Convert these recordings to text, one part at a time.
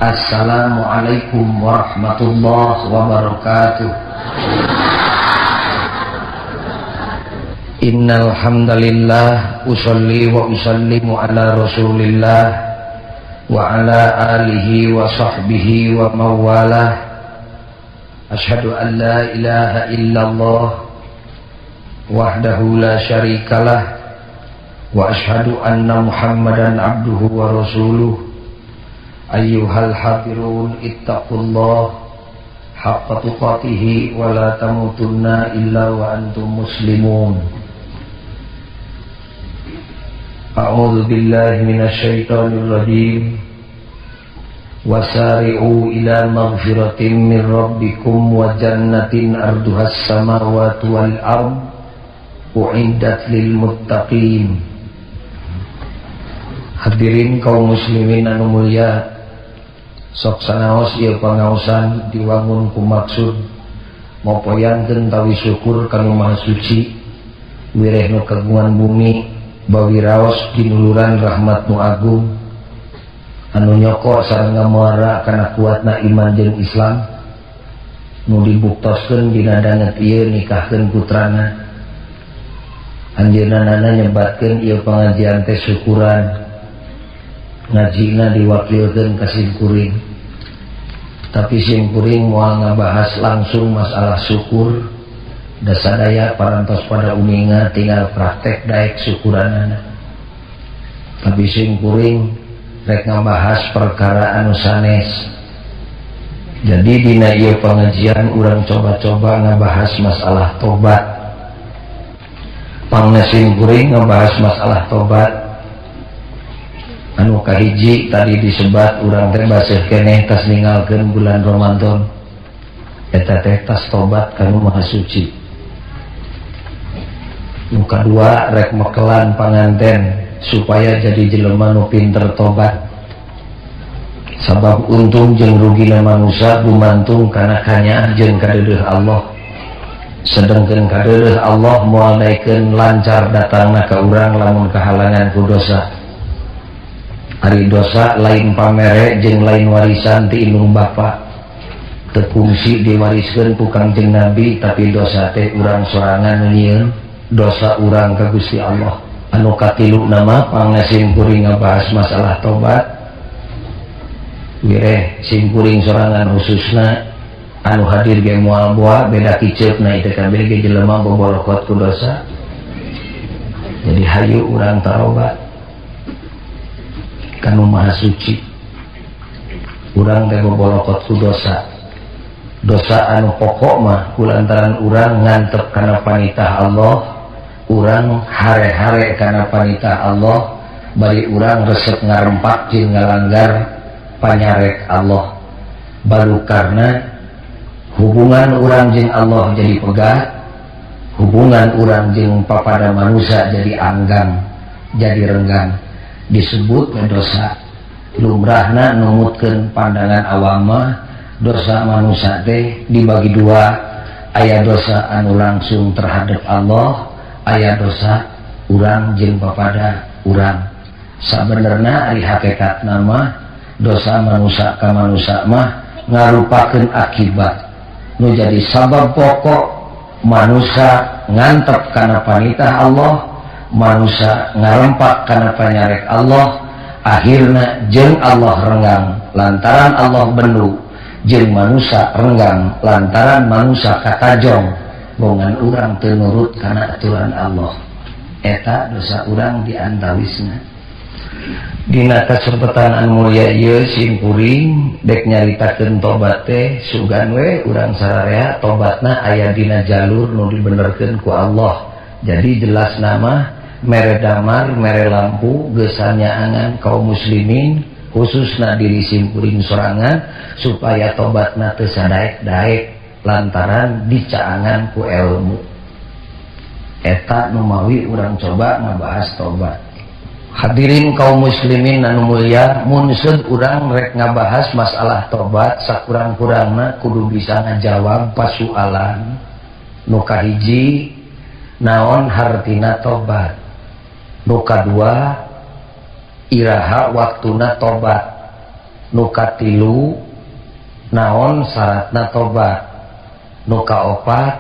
Assalamualaikum warahmatullahi wabarakatuh. Innal hamdalillah usolli wa usallimu ala Rasulillah wa ala alihi wa sahbihi wa mawalah. Asyhadu an la ilaha illallah wahdahu la syarikalah wa asyhadu anna Muhammadan abduhu wa rasuluh. Ayyuhal hadirun ittaqullah haqqa tuqatihi wa la tamutunna illa wa antum muslimun. A'udzu billahi minasyaitonir rajim. Wasari'u ila maghfiratin min rabbikum wa jannatin arduhas samawati wal ard uiddat lil muttaqin. Hadirin kaum muslimin anu mulia, sok sanaos ieu pangaosan diwangun ku maksud mopoyangkeun tawi syukur ka Nu Maha Suci, wireh nu kagungan bumi, bawiraos dinuluran rahmat nu agung anu nyoko sareng ngamuara kana kuatna iman jeung Islam nu dibuktoskeun dina danget ieu nikahkeun putrana. Anjeunna nyebatkeun ieu pangajian teh syukuran, ngajina diwakilkeun ka simkuring. Tapi simkuring moal ngabahas langsung masalah syukur, dasadaya parantos pada uninga tinggal praktek daek syukuranana. Tapi simkuring rek ngabahas perkara anu sanes. Jadi dina ieu pengajian urang coba-coba ngabahas masalah tobat. Pangna simkuring ngabahas masalah tobat anu kahiji tadi disebat urang teh baseuh keneh tas ninggalkeun bulan Ramadan, eta teh tas tobat ka Nu Maha Suci. Nu kadua rek mekelan panganten supaya jadi jelema nu pinter tobat. Sabab untung jeung rugina manusia gumantung kana kanyaah jeung kadeudeuh Allah. Sedengkeun kadeudeuh Allah moal daekeun lancar datangna ka urang lamun kahalangan ku dosa. Ari dosa lain pamere jeung lain warisan ti indung bapa, teu kungsi diwariskeun ku Kangjeng Nabi, tapi dosa teh urang sorangan nyieun dosa urang ka Gusti Allah. Anu katilu nama pangna simkuring ngabahas masalah tobat, wireh simkuring sorangan khususna anu hadir ge moal boa beda kiceupna ieu teh kabeh ge jelema bobolokot ku dosa. Jadi hayu urang tarobat ka Nu Maha Suci. Urang teh bobolokot ku dosa. Dosa anu pokok mah kulantaran urang ngantep kana panitah Allah, urang hare-hare kana panitah Allah, bari urang resep ngarempak jeung ngalanggar panyarek Allah. Baru karena hubungan urang jeung Allah jadi pegat, hubungan urang jeung papada manusia jadi anggang, jadi renggang, disebut dosa. Lumrahna numutkeun pandangan awam mah dosa manusia teh dibagi dua, aya dosa anu langsung terhadap Allah, aya dosa urang jeung papada urang. Sabenerna ari hakikatna mah dosa manusia ka manusia mah ngarupakeun akibat nu jadi sabab pokok manusia ngantep kana panitah Allah, manusia ngarempak kana panyarek Allah, akhirna jeung Allah renggang lantaran Allah bendu, jeung manusia renggang lantaran manusia katajong bongan urang teu nurut kana aturan Allah. Eta dosa urang diantawisna. Dina kasempatan anu mulia ieu simkuring dek nyaritakeun tobat teh sugan we urang sararea tobatna aya dina jalur nu dibenerkeun ku Allah. Jadi jelas nama mere damar mere lampu geus nyaangan kaum muslimin khususna diri simkuring sorangan supaya tobatna teu sadaek-daek lantaran dicaangan ku ilmu. Eta nu mawi urang coba ngabahas tobat. Hadirin kaum muslimin anu mulia, munsud urang rek ngabahas masalah tobat sakurang-kurangna kudu bisa ngajawab pasualan nu kahiji naon hartina tobat, nu kadua iraha waktuna tobat, Nu katilu naon syaratna tobat. Nu kaopat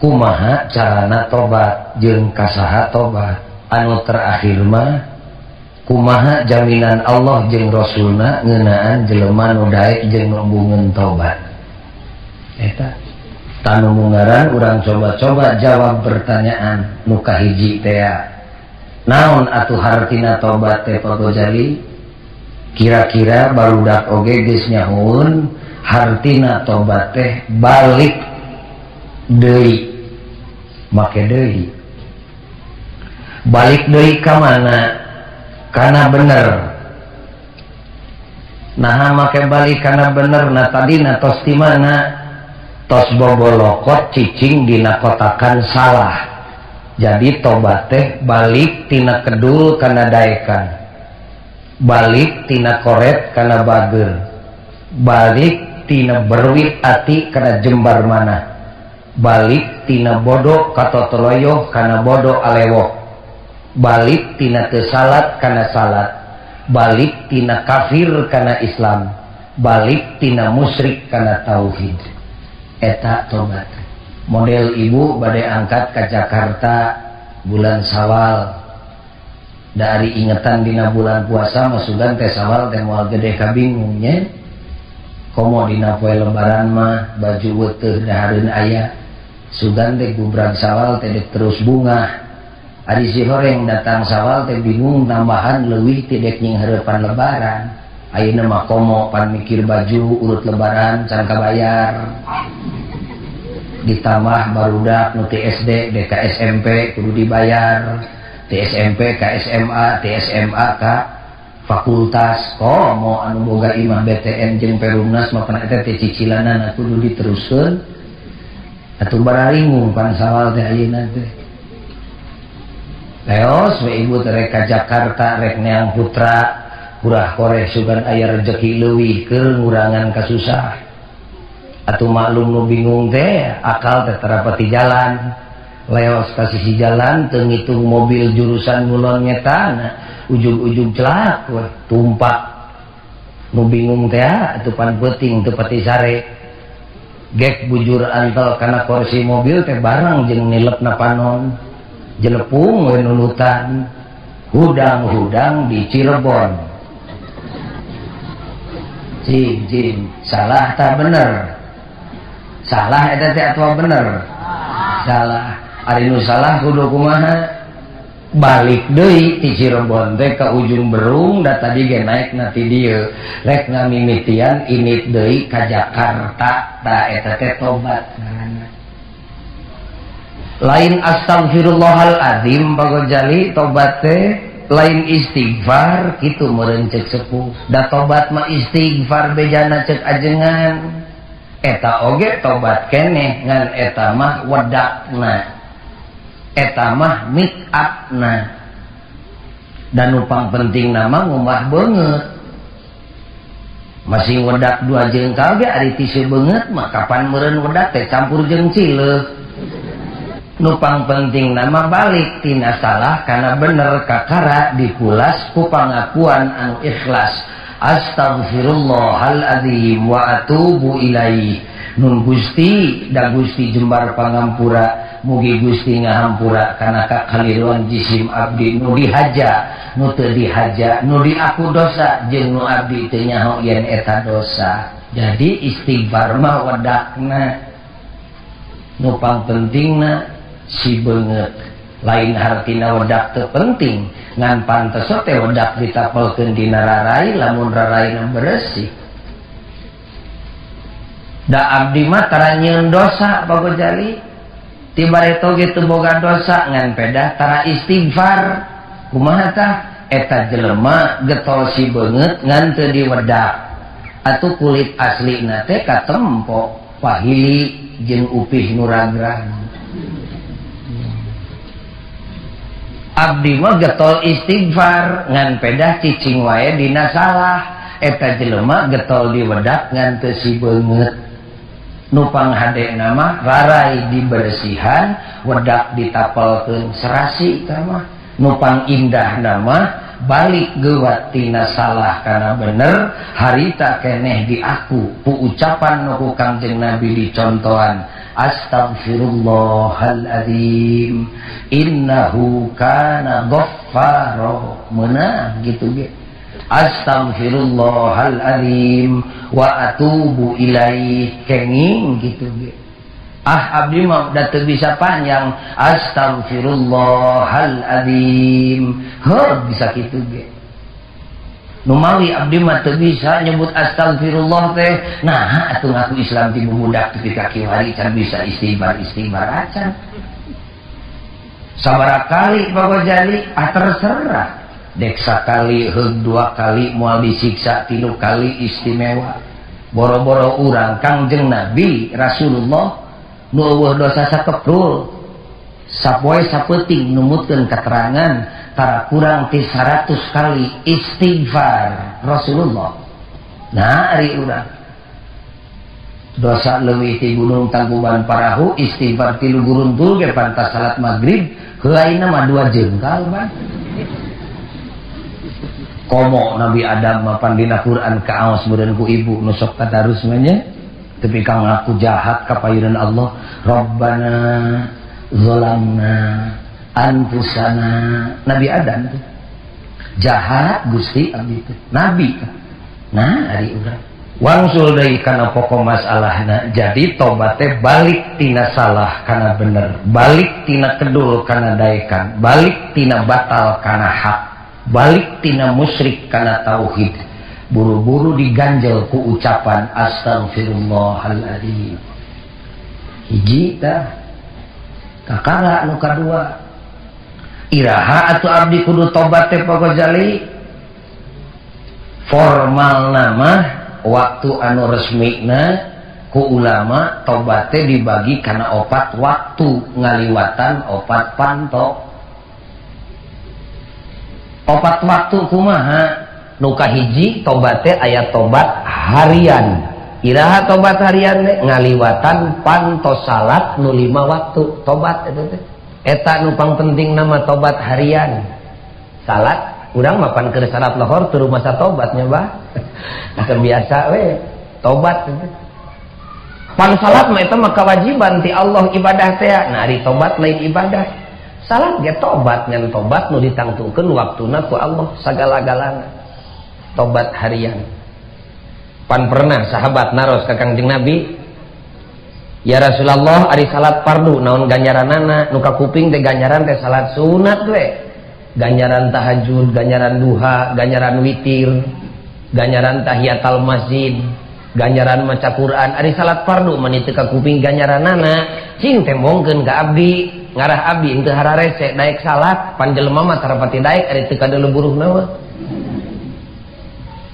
kumaha carana tobat jeung kasaha tobat. Anu terakhir mah kumaha jaminan Allah jeung Rasulna ngeunaan jelema nu daek jeung nu embungeun tobat. Eta tanu mungaran urang coba-coba jawab pertanyaan nu kahiji teh. Naon atuh hartina tobat teh Pak Gojali? Kira-kira barudak oge geus nyahoeun hartina tobat teh balik deui. Make deui. Balik deui ka mana? Kana bener. Naha make balik kana bener? Na tadina tos di mana? Tos bobolokot cicing dina kotakan salah. Jadi tobat teh balik tina kedul kana daekan, balik tina koret kana bager, balik tina berwit ati kana jembar mana, balik tina bodoh katotoloyoh kana bodoh alewok, balik tina teu salat kana salat, balik tina kafir kana Islam, balik tina musyrik kana tauhid. Eta tobat. Model ibu badai angkat ke Jakarta bulan Sawal. Dari ingetan dina bulan puasa masukan teh Sawal teh moal gede kabingungnya. Komo dina poe lebaran mah baju weteuh dahareun aya. Sugan teh gubrag Sawal teh dek terus bunga. Ari si horeng datang Sawal teh bingung tambahan leuwih ti dek nyinghareupan lebaran. Ayeuna mah komo pan mikir baju urut lebaran can kabayar. Ditambah barudak nu ti SD dek ka SMP kudu dibayar, ti SMP ka SMA, ti SMA ka fakultas. Komo anu boga imah BTN jeung Perumnas mah kana eta teh cicilanana kudu diteruskeun. Atuh bararingung pan Sawal teh ayeuna teh. Leos we ibu teh rek ka Jakarta rek neang putra kurah koreh sugan aya rejeki leuwih keur ngurangan kasusah. Atuh maklum nu bingung teh akal teh terapati jalan. Leos ka sisi jalan teu ngitung mobil jurusan ngulon ngetana ujug-ujug celak weh tumpak. Nu bingung teh atuh pan peuting teu pati sare. Gek bujur antel kana kursi mobil teh barang jeung nilepna panon. Jelepung we nulutan. Hudang-hudang di Cirebon. Cing, cing, salah tak bener? Salah eta teh atuh bener? Salah. Ari nu salah kudu kumaha? Balik deui ti Cirebon teh ka Ujung Berung da tadi ge naik na ti dieu. Rek ngamimitian init deui ka Jakarta, ta eta teh tobat ngaranna. Lain astagfirullahaladzim Pak Gojali tobat teh lain istighfar kitu meureun ceuk sepuh. Da tobat mah istighfar bejana ceuk ajengan. Eta oge tobat keneh ngan eta mah wedakna. Eta mah make up-na. Dan nu pangpenting nama ngumah beungeut. Masih wedak dua jengkal ge ari tisu beungeut mah kapan meureun wedak teh campur jeung cileuh. Nupang penting nama balik tina salah karena bener kakara dikulas ku pangakuan anu ikhlas. Astagfirullahaladzim wa atubu ilaih. Nun Gusti da Gusti jembar pangampura, mugi Gusti ngahampura kana kakaliruan jisim abdi nu dihaja, nu teu dihaja, nu diaku dosa jeung nu abdi teu nyaho yen eta dosa. Jadi istighfar mah wedakna. Nupang pentingna si beungeut. Lain hartina wedak teu penting, ngan pantes teh wedak ditapelkeun dina rarai lamun raraina beresih. Da abdi mah tara nyieun dosa Pak Gojali. Ti bareto ge teu boga dosa ngan pedah tara istighfar. Kumaha tah? Eta jelema getol si beungeut ngan teu diwedak. Atuh kulit aslina teh katempo pahili jeung upih nu ragrag. Abdi mah getol istighfar ngan pedah cicing wae dina salah. Eta jelema getol diwedak ngan teu si beungeut. Nupang hadena mah rarai dibersihan, wedak ditapelkeun serasi tah mah. Nupang indah nama balik geuwat tina salah kana bener harita keneh diaku ku ucapan nu ku Kangjeng Nabi dicontohan astaghfirullahaladzim innahu kana ghaffara meunang gitu ge astaghfirullahaladzim wa atubu ilaih kenging gitu ge. Ah abdi mah da teu bisa panjang astaghfirullahaladzim heuh bisa kitu ge. Numawi abdi mah teu bisa nyebut astagfirullah teh nah atuh ngaku Islam ti budak tepi ka kiwari can bisa istighfar istighfar acan. Sabaraha kali Pak Gojali ah terserah dek sakali heug dua kali moal disiksa tilu kali istimewa. Boro-boro urang Kangjeng Nabi Rasulullah nu eueuh dosa sakeprul sapoe sapeuting numutkeun keterangan tara kurang ti 100 kali istighfar Rasulullah. Nah ari urang dosa leuwih ti gunung Tangkuban Parahu istighfar tilu guruntul ge pantas salat maghrib heuaina mah 2 jengkal ban. Komo Nabi Adam mah pan dina Quran kaos meureun ku ibu nu sok katarus mah nya tepi ka ngaku jahat ka payunan Allah Rabbana zalamna anfusana. Nabi Adam tuh jahat Gusti abdi teh nabi. Nah ari urang wangsul deui kana pokok masalahna jadi tobat teh balik tina salah kana bener balik tina kedul kana daekan balik tina batal kana hak balik tina musyrik kana tauhid buru-buru diganjel ku ucapan astaghfirullahaladzim. Hiji tah kakara anu kadua iraha atuh abdi kudu tobat teh Pak Gojali formal nama waktu anu resmina ku ulama tobat teh dibagi kana 4 waktu ngaliwatan 4 panto. 4 waktu kumaha? Nu kahiji tobat teh aya tobat harian. Iraha tobat harian teh ngaliwatan panto salat nu 5 waktu tobat eta teh. Eta nu pangpenting nama tobat harian. Salat urang mah pan keur salat lohor teu masa tobatnya bah. Terbiasa we tobat eta. Pan salat mah eta mah kewajiban ti Allah ibadah teh. Nah ari tobat lain ibadah. Salat ge tobat ngan tobat nu ditangtukeun waktuna ku Allah sagala-galana. Tobat harian. Pan pernah sahabat naros ka Kangjeng Nabi, ya Rasulullah ari salat fardu naon ganjaranana? Nu kakuping teh ganjaran teh salat sunat we. Ganjaran tahajud, ganjaran duha, ganjaran witir, ganjaran tahiyatul masjid, ganjaran maca Quran. Ari salat fardu mah teu kakuping ganjaranana, cing tembongkeun ka abdi, ngarah abdi henteu hararese daek salat, pan jelema mah tarapati daek ari teu kadeuleu buruhna mah.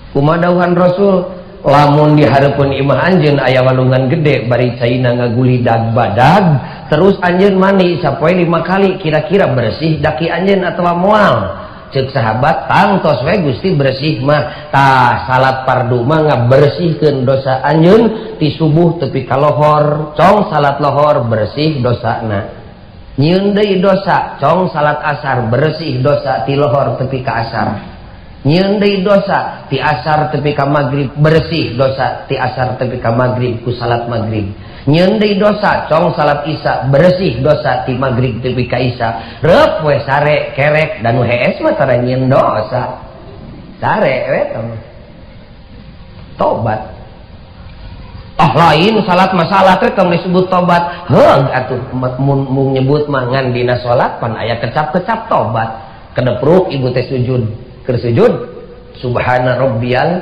Kumaha dawuhan Rasul, lamun di hareupeun imah anjeun aya walungan gede bari caina ngagulidag badag terus anjeun mandi sapoe 5 kali kira-kira bersih daki anjeun atawa moal. Ceuk sahabat tangtos we Gusti bersih mah. Tah salat fardu mah ngabersihkeun dosa anjeun ti subuh tepi ka lohor, cong salat lohor bersih dosana. Nyieun deui dosa cong salat asar bersih dosa ti lohor tepi ka asar. Nyieun deui dosa ti asar tepi ka magrib bersih dosa ti asar tepi ka magrib ku salat magrib. Nyieun deui dosa cong salat isya bersih dosa ti magrib tepi ka isya. Reup we sare kerek dan nu hees mah tara nyieun dosa. Sare we tah. Tobat. Ah lain salat masalah teh tong disebut tobat. Heug atuh mun nyebut mah ngan dina salat pan aya kecap-kecap tobat. Kedepruk ibu teh sujud. Keur sujud subhana rabbiyal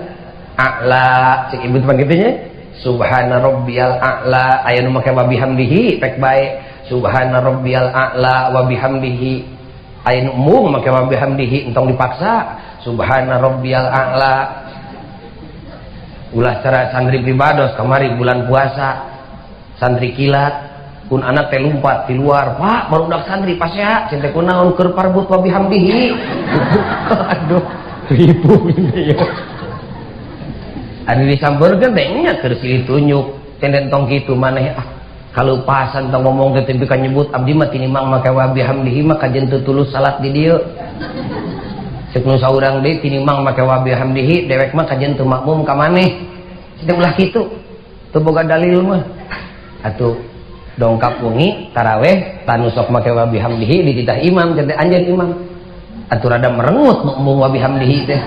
a'la cek ibu teh kitu nya subhana rabbiyal a'la aya nu make wa bihamdihi pek bae subhana rabbiyal a'la wa bihamdihi aya nu mung make wa bihamdihi entong dipaksa subhana rabbiyal a'la ulah cara santri pribados kamari bulan puasa santri kilat kun anak teh lumpat di luar pak barudak santri pasea cing teh kunaon keur parbut wa bihamdihi aduh ribu ini ya anu disampeurkeun teh nya keur silih tunjuk tenden tong kitu maneh ah kalupasan tong ngomong teh tepi ka nyebut abdi mah tinimang make wa bihamdihi mah kajen teu tulus salat di dieu Cek nu saurang deui tinimang make wa bihamdihi dewek mah kajen teu makmum ka maneh. Cek ulah kitu. Teu boga dalil mah. Atuh dongkap wengi taraweh tanu sok make wa bihamdihi dititah imam teh anjeun imam. Atuh rada merengut makmum wa bihamdihi teh.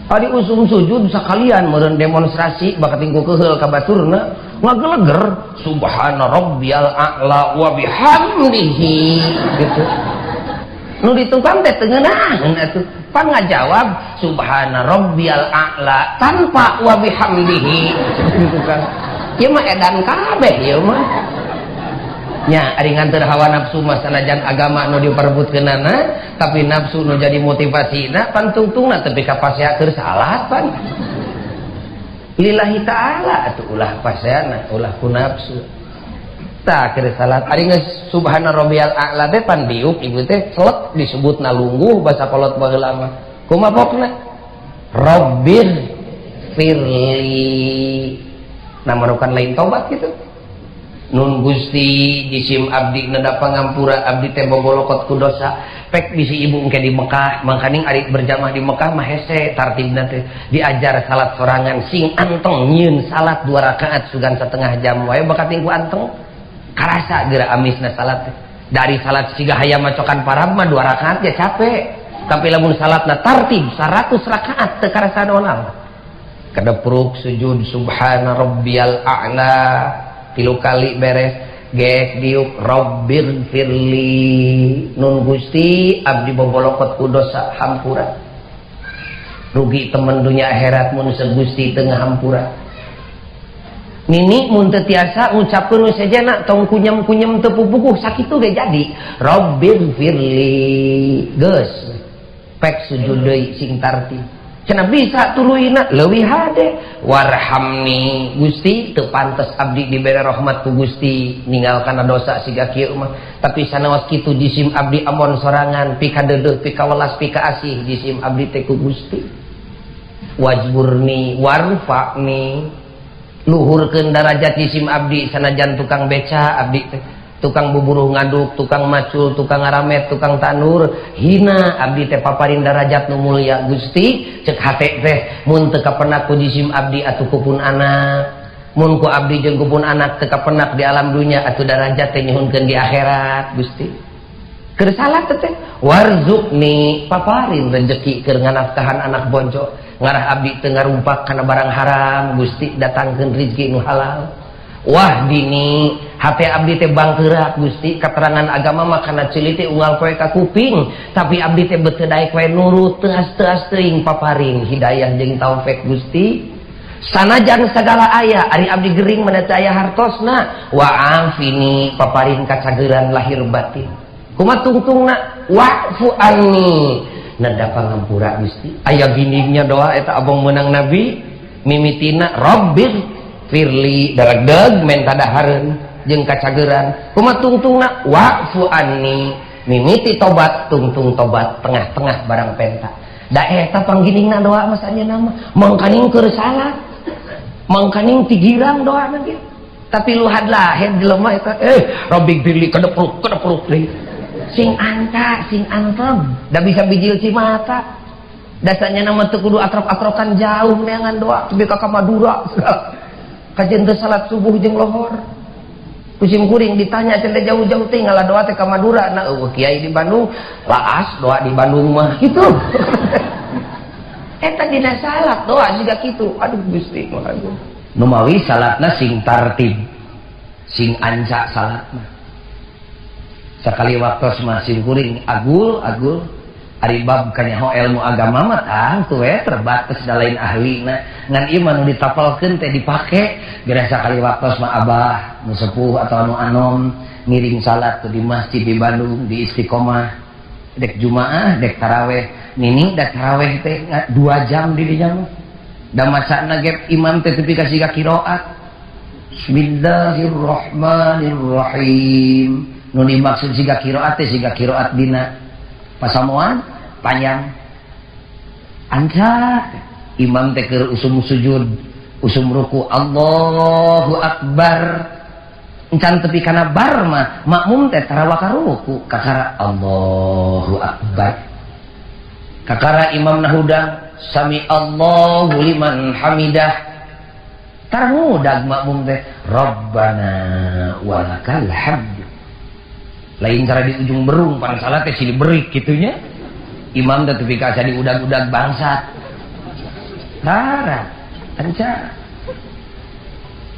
Adi usum sujud sakalian meureun demonstrasi bakating ku keuheul ka baturna ngageleger subhana rabbiyal a'la wa bihamdihi gitu. Nu ditukang teh teu ngeunaheun atuh. Pan ngajawab subhana rabbiyal a'la tanpa wa bihamdihi. Tukang. Ieu mah edan kabeh ieu mah. Nya ari nganteur hawa nafsu mah sanajan agama nu diperebutkeunana tapi nafsu nu jadi motivasina pan tungtungna tepi ka pasea keur salat pan. Lillahi ta'ala atuh ulah paseana ulah ku nafsu. Tah keur salat ari geus subhana rabbiyal a'la teh pan diuk ibu teh celek disebutna lungguh basa kolot baheula mah. Kumaha pokna? Rabbir firli. Nah marukan lain tobat gitu. Nun Gusti jisim abdi neda pangampura abdi teh bobolokot ku dosa pek bisi ibu engke di Mekah mangkaning ari berjamaah di Mekah mah hese tartibna teh diajar salat sorangan sing anteng nyieun salat 2 rakaat sugan setengah jam wae bakating ku anteng karasa geura amisna salat teh dari salat siga hayam macokan parab mah 2 rakaat ya capek tapi lamun salatna tartib 100 rakaat teu karasa naon kedepruk sujud subhana rabbiyal a'la 3 kali beres gek diuk rabbir firli nun Gusti abdi bobolokot ku dosa hampura rugi temen dunia akhirat mun segusti tengah hampura nini mun teu tiasa ngucapkeun we sejena tong kunyem-kunyem teu pupukuh sakitu ge jadi rabbir firli geus pek sujud deui sing tartib cenah bisa tuluina leuwih hade warhamni Gusti teu pantes abdi dibere rahmat ku Gusti ninggalkan dosa siga kieu mah tapi sanaos kitu jisim abdi amon sorangan pika deudeuh pika welas pika asih jisim abdi teh ku Gusti wajburni warfa'ni luhurkeun darajat jisim abdi sanajan tukang beca abdi teh tukang buburuh ngaduk, tukang macul, tukang ngaramet, tukang tandur, hina abdi teh paparin darajat nu mulia Gusti cek hate teh mun teu kapenak ku jisim abdi atuh kupun anak mun ku abdi jeung kupun anak teu kapenak di alam dunya atuh darajat teh nyuhunkeun di akhirat Gusti keur salat teh warzuqni paparin rezeki keur nganafkahan anak bonco ngarah abdi teu ngarumpak kana barang haram Gusti datangkeun rezeki nu halal wah dini hati abdi teh bangkeurak Gusti keterangan agama mah kana ceuli teh unggal poe ka kuping tapi abdi teh beuteung daek we nurut teuas-teuas teuing paparing hidayah jeung taufik Gusti sanajan sagala aya ari abdi gering mana teu aya hartosna wa afini paparing kacageuran lahir batin kumaha tungtungna wa'fu anni neda pangampura Gusti aya giningnya doa eta abong meunang nabi mimitina rabbir firli daragdeg menta dahareun jeung kacageran kumaha tungtungna wa'fu anni mimiti tobat tungtung tobat tengah-tengah barang penta da eta pangginingna doa mah sanjeunna mah mangkaning keur salat mangkaning tigirang doana ge tapi luhad lahir jelema eta rabbik firli kedepruk kedepruk deui sing anta sing anteng da bisa bijil cimata dasarnya nama teu kudu atrok-atrokan jauh neangan doa tepi ka Madura kajen teu salat subuh jeung lohor kusim kuring ditanya cenah jauh-jauh teh ngalah doa teh ka Madura na eueuh kiai di Bandung laas doa di Bandung mah kitu eta dina salat doa siga kitu aduh Gusti mah aduh numawi salatna sing tartib sing anca salatna sakali waktos mah sim kuring agul agul ari bab kanyaho ilmu agama mah tah we terbatas da lain ahlina ngan ieu mah nu ditapalkeun teh dipake geura sakali waktos mah abah nu sepuh atawa nu anom ngiring salat di masjid di Bandung di Istiqomah dek Jumaah dek taraweh nini dek taraweh teh 2 jam di dinya mah da masana ge imam teh tepi ka siga qiraat Bismillahirrahmanirrahim nu dimaksud siga qiraat teh siga qiraat dina pasamuan panjang anca imam teh keur usum sujud usum ruku Allahu akbar Encan tepi kana bar mah makmum teh tara wakaruku kakara Allahu akbar. Kakara imam nahudang sami Allahu liman hamidah. Tara ngudag makmum teh Rabbana walakal hamd. Lain cara di ujung berung pan salat teh silih berik kitunya. Imam teh tepi ka asa diudag-udag bangsat. Tara encan.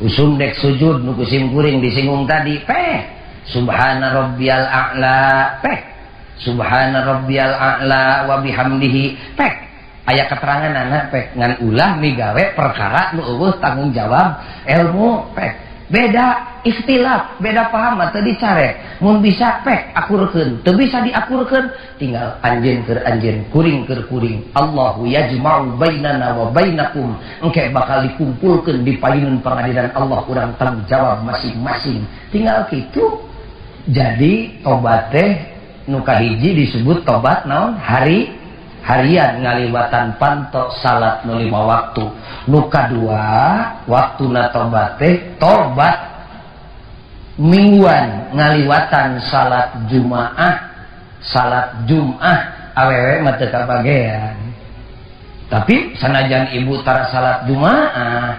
Usum dek sujud nu ku sim kuring disinggung tadi peh subhana rabbiyal a'la peh subhana rabbiyal a'la wa bihamdihi peh aya keterangan anak peh ngan ulah migawe perkara nu eueuh tanggung jawab ilmu peh beda ikhtilaf beda paham teu dicare mun bisa pek akurkeun teu bisa diakurkeun tinggal anjeun keur anjeun kuring keur kuring Allahu yajma'u bainana wa bainakum engke bakal dikumpulkeun di payunun pengadilan Allah urang tanggung jawab masing-masing tinggal kitu. Jadi tobat teh nu kahiji disebut tobat naon hari harian ngaliwatan panto salat nu 5 waktu. Nu kadua waktuna tobat teh tobat mingguan ngaliwatan salat Jumaah. Salat Jumaah awewe mah teu kabagean. Tapi sanajan ibu tara salat Jumaah,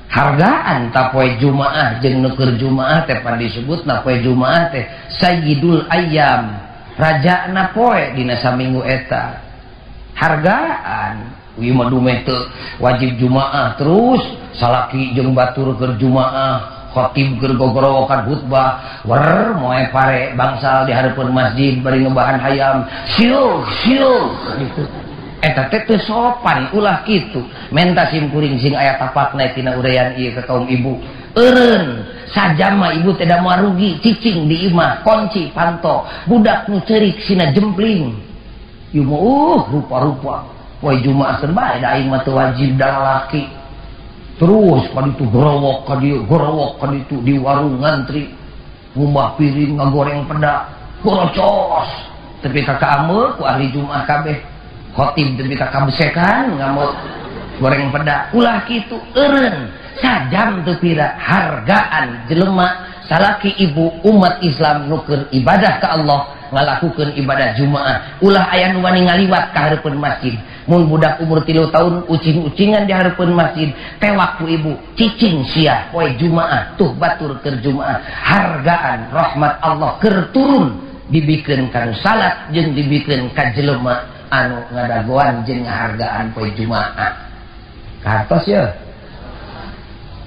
hargaan ta poe Jumaah jeung nu keur Jumaah teh pan disebutna poe Jumaah teh sayyidul ayyam, rajana poe dina saminggu eta. Hargaan ieu mah dumeh teu wajib Jumaah terus salaki jeung batur keur Jumaah khotib keur gogorowokan khutbah wer moe pare bangsal di hareupeun masjid bari ngebahan hayam siuh siuh gitu. Eta teh teu sopan ulah kitu menta sim kuring sing aya tapakna tina uraian ieu ka kaum ibu eureun sajam mah ibu teh da moal rugi cicing di imah kunci panto budak nu ceurik sina jempling ieu mah rupa-rupa poe Jumaah keur bae da aing mah teu wajib da lalaki terus kaditu gerowok kadieu gerowok kaditu di warung ngantri ngumbah piring ngagoreng peda gorocos tepi ka kaameu ku ahli Jumaah kabeh khotib tepi ka kabesekan ngamuk goreng peda ulah kitu eureun sajam teu pira hargaan jelema salaki ibu umat Islam nu keur ibadah ka Allah ngalakukeun ibadah Jumaah ulah aya nu wani ngaliwat ka hareupeun masjid mun budak umur 3 tahun ucing-ucingan di hareupeun masjid tewak ku ibu cicing sia poe Jumaah tuh batur keur Jumaah hargaan rahmat Allah keur turun dibikeun ka nu salat jeung dibikeun ka jelema anu ngadagoan jeung ngahargaan poe Jumaah katos ya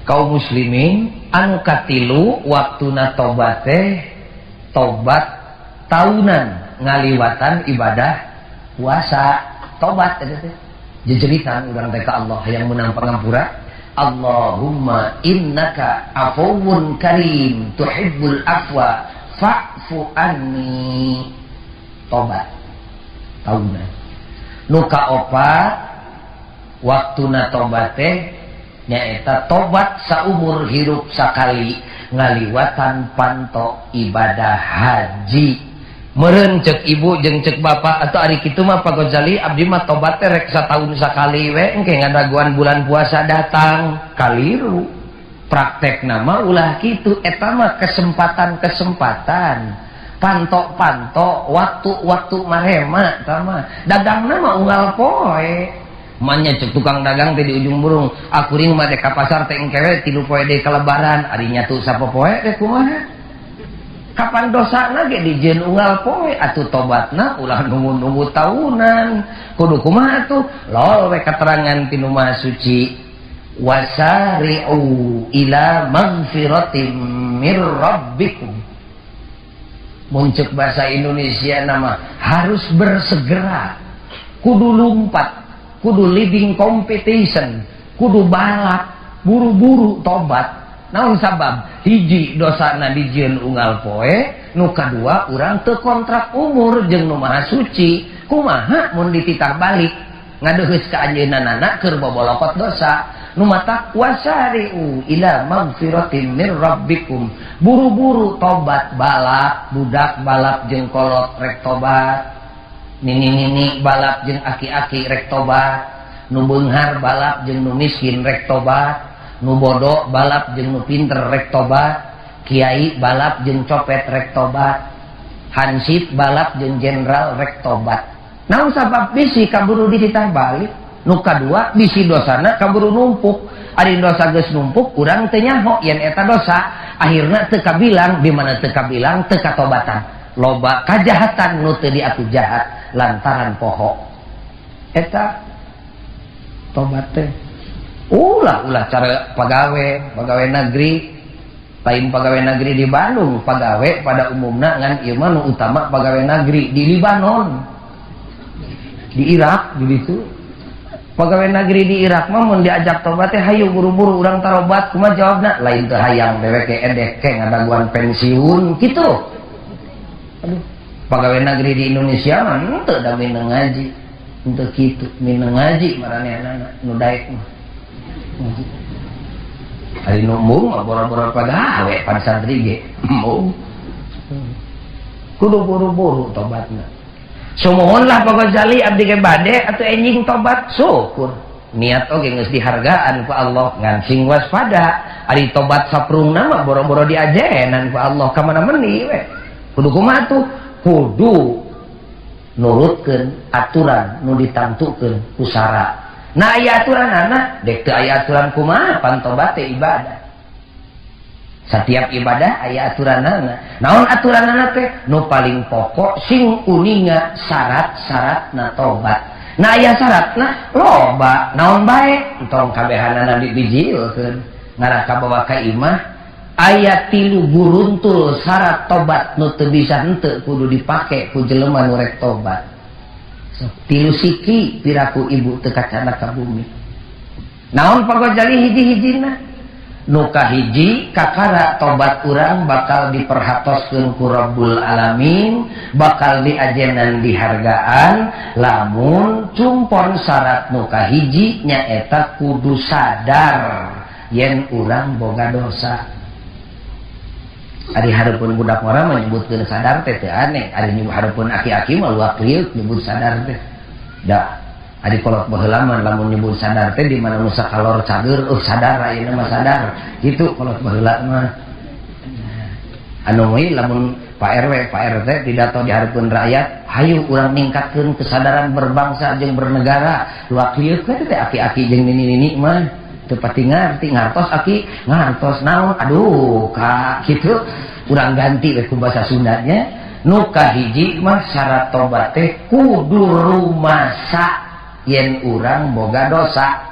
kaum muslimin anu katilu waktuna tobat teh tobat tahunan ngaliwatan ibadah puasa tobat eta teh jejeritan urang teh ka Allah hayang meunang pangampura Allahumma innaka afuwun karim tuhibbul afwa fa'fu anni tobat tahunan nu kaopat waktuna tobat teh nyaeta tobat saumur hirup sakali ngaliwatan panto ibadah haji. Meureun ceuk ibu jeung ceuk bapak atau ari kitu mah Pak Gozali abdi mah tobat teh rek sataun sakali we engke ngadaguan bulan puasa datang kaliru. Praktekna mah ulah kitu eta mah kesempatan-kesempatan panto-panto waktu-waktu marema eta mah dagangna mah unggal poe. Manya cek tukang dagang teh di ujung burung akuring mah teh ka pasar teh engke we 3 poe deui ka lebaran ari nyatu sapopoe teh kumaha kapan dosana ge dijieun unggal poe atuh tobatna ulah nunggu-nunggu tahunan kudu kumaha atuh lol we katerangan ti nu Maha Suci wasari'u ila magfiratim mir rabbikum mun ceuk bahasa Indonesia nama harus bersegera kudu lumpat kudu leading competition kudu balap buru-buru tobat. Naon sabab hiji dosana dijieun unggal poe nu kadua urang teu kontrak umur jeung nu Maha Suci kumaha mun dititah balik ngadeuheus ka anjeunna keur bobolokot dosa nu matak wasari'u ila magfiratin mir rabbikum buru-buru tobat balap budak balap jeung kolot rek tobat nini-nini balap jeung aki-aki rek tobat nu beunghar balap jeung nu miskin rek tobat nu bodoh balap jeung nu pinter rek tobat Kiai balap jeung copet rek tobat, hansip balap jeung jenderal rek tobat. Naon sabab bisi kaburu dititah balik? Nu kadua bisi dosana kaburu numpuk. Ari dosa geus numpuk urang teu nyaho yen eta dosa, akhirna teu kabilang, di mana teu kabilang teu katobatan. Loba kajahatan nu teu diaku jahat lantaran poho. Eta tobat teh. Ulah cara pagawe negeri. Lain pegawai negeri di Bandung, pegawai pada umumna ngan ieu mah nu utama pegawai negeri di Libanon, di Irak di ditu. Pegawai negeri di Irak mah mun diajak tobat teh hayu buru-buru urang tarobat, kumaha jawabna? Lain teu hayang dewek ge edek ke ngadaguan pensiun kitu. Aduh, pegawai negeri di Indonesia mah henteu da mineng ngaji. Henteu kitu, mineng ngaji maranehanana nu daek mah. Ari nu embung mah boro-boro pagawe pan santri ge embung. Kudu buru-buru tobatna. Sumuhunlah Pak Ghazali abdi ge bade atuh enjing tobat syukur. Niat oge geus dihargaan ku Allah ngan sing waspada. Ari tobat saprungna mah boro-boro diajenan ku Allah ka mana meuni we. Kudu kumaha tuh? Kudu nurutkeun aturan nu ditangtukeun ku sara. Nah aya aturanana, dek teu aya aturan kumaha pan tobat teh ibadah. Setiap ibadah aya aturanana. Naon aturanana teh? Nu paling pokok sing uninga syarat-syaratna tobat. Nah aya syaratna loba, naon bae? Entong kabehanana dibijilkeun. Ngarah kabawa ka imah aya 3 guruntul syarat tobat nu teu bisa henteu kudu dipake ku jelema nu rek tobat. 3 siki piraku ibu teu kacana ka bumi. Naon Pak Ghazali hiji-hijina? Nu kahiji kakara tobat urang bakal diperhatoskeun ku Rabbul Alamin, bakal diajenan dihargaan lamun cumpon syarat nu kahiji nyaeta kudu sadar yen urang boga dosa. Ari hareupeun budak mah menyebutkeun sadar teh teu aneh, ari hareupeun aki-aki mah luak liuk nyebut sadar teh. Da ari kolot baheula mah lamun nyebut sadar teh di mana nu sakalor cager, sadar ayeuna mah sadar. Kitu kolot baheula mah. Anu we lamun Pak RW, Pak RT pidato di hareupeun rakyat, hayu urang ningkatkeun kesadaran berbangsa jeung bernegara. Luak liuk we teh aki-aki jeung nini-nini mah. Teu pati ngarti, ngartos aki, ngartos naon, aduh ka kitu urang ganti we ku bahasa Sundanya. Nu kahiji mah syarat tobat teh kudu rumasa yen urang boga dosa.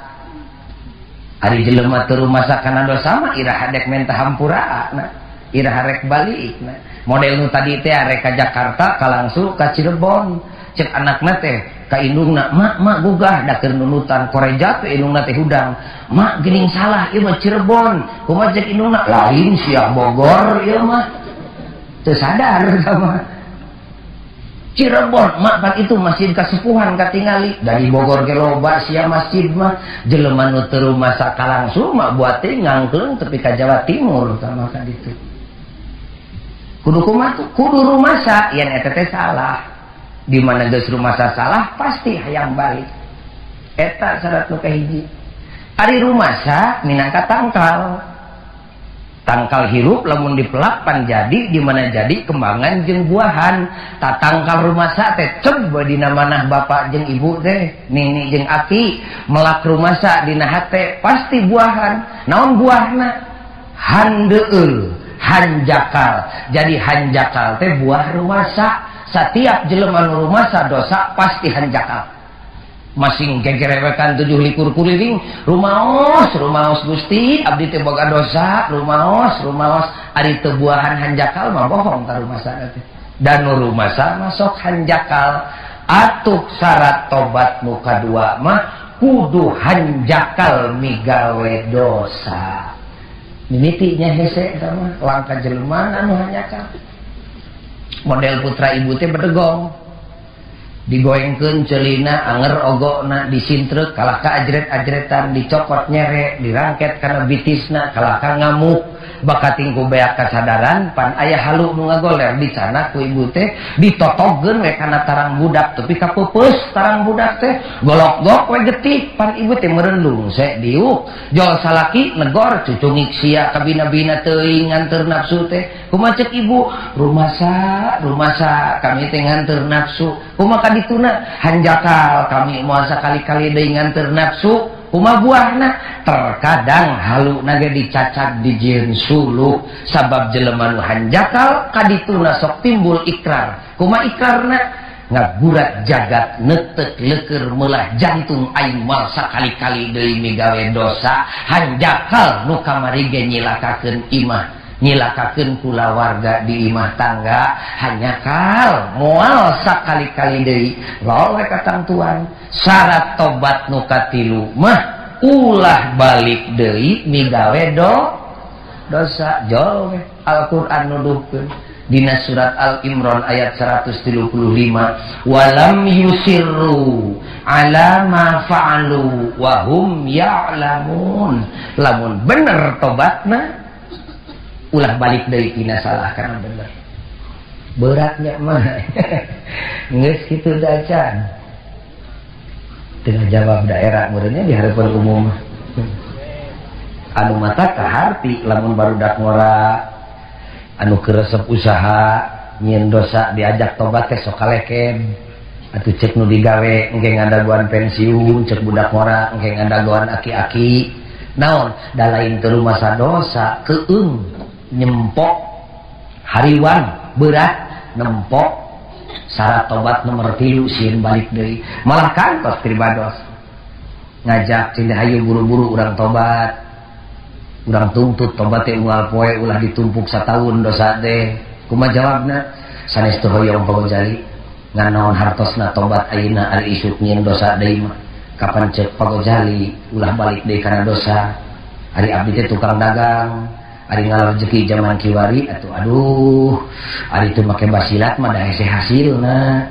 Ari jelema teu rumasa kana dosa mah iraha dek menta hampuraana, iraha rek balikna. Model nu tadi teh arek ka Jakarta ka langsung ka Cirebon, cek anakna teh ka indungna, mak mak gugah da keur nunutan koreja teh indungna teh hudang, mak geuning salah ieu mah Cirebon, kumaha cek indungna lain sia Bogor ieu mah teu sadar sama Cirebon, mak pan itu masjid kasepuhan katingali dari Bogor ke loba sia masjid mah jelema nu teu rumasa ka langsung mah buat teh ngangkeung tepi ka Jawa Timur sama ka ditu. Kudu kumaha tuh? Kudu rumasa yen eta teh salah. Di mana geus rumasa salah pasti hayang balik. Eta syarat nu kahiji. Ari rumasa minangka tangkal. Tangkal hirup lamun dipelak pan jadi di mana jadi kembangan jeung buahan. Tatangkal rumasa teh ceb dina manah bapak jeung ibu teh, nini jeung aki melak rumasa dina hate pasti buahan. Naon buahna? Handeueul, hanjakal. Jadi hanjakal teh buah rumasa. Setiap jelema nu rumasa dosa pasti hanjakal. Masing gegerewekan 7 likur kuliling, rumaos, rumaos Gusti, abdi teh boga dosa, rumaos, rumaos, ari teu buahan hanjakal mah bohong ka rumasa teh. Dan nu rumasa masuk hanjakal. Atuh syarat tobat nu kadua mah kudu hanjakal migawe dosa. Mimitinya hese eta mah langka jelema anu hanjakal. Model putra ibu teh bedegong. Digoengkeun ceulina anger ogona disintreuk kalah ka ajret-ajretan dicokot nyere dirangket kana bitisna kalah ka ngamuk bakating ku beak kasadaran pan aya halu nu ngagoler dicanak ku ibu teh ditotogkeun we kana tarang budak tepi ka peupeus tarang budak teh golok-gok we getih pan ibu teh meureun lungse diuk jol salaki negor cucungik sia kabina-bina teuing nganteur nafsu teh kumaha ceuk ibu rumasa rumasa kami teh nganteur nafsu kumaha dituna hanjakal kami moal sakali-kali deui nganteur nafsu kumaha buahna terkadang haluna ge dicacag dijieun suluh sabab jelema nu hanjakal kadituna sok timbul ikrar kumaha ikrarna ngagurat jagat neuteuk leukeur meulah jantung aing moal sakali-kali deui migawe dosa hanjakal nu kamari ge nyilakakeun imah nyilakakeun kulawarga di imah tangga hanjakal moal sakali-kali deui lol we katangtuan syarat tobat nu katilu mah ulah balik deui migawe dosa jol we Al-Qur'an nuduhkeun dina surat Al-Imran ayat 135 walam yusirru ala ma fa'alu wa hum ya'lamun lamun bener tobatna ulah balik deui tina salah kana bener beratnya mah geus kitu dacan teu jawab daerah meureunnya di harapan umum anu mata kaharti lamun barudak ngora anu keresep usaha nyieun dosa diajak tobat teh sok kaleken atuh ceuk nu digawe engke ngadaguan pensiun ceuk budak ngora engke ngadaguan aki-aki naon da lain teu rumasa dosa keung nyempok hariwang berat nempok syarat tobat nomor 3 sieun balik deui malah kantos pribados ngajak cenah hayu buru-buru urang tobat urang tuntut tobat teh unggal poe ulah ditumpuk sataun dosa teh kumaha jawabna sanes teu hoyong Pagojali ngan naon hartosna tobat ayeuna ari isuk nyieun dosa deui mah kapan ceuk Pagojali ulah balik deui kana dosa ari abdi teh tukang dagang ari ngalar rezeki zaman kiwari atuh aduh ari teu make basilat mah da hese hasilna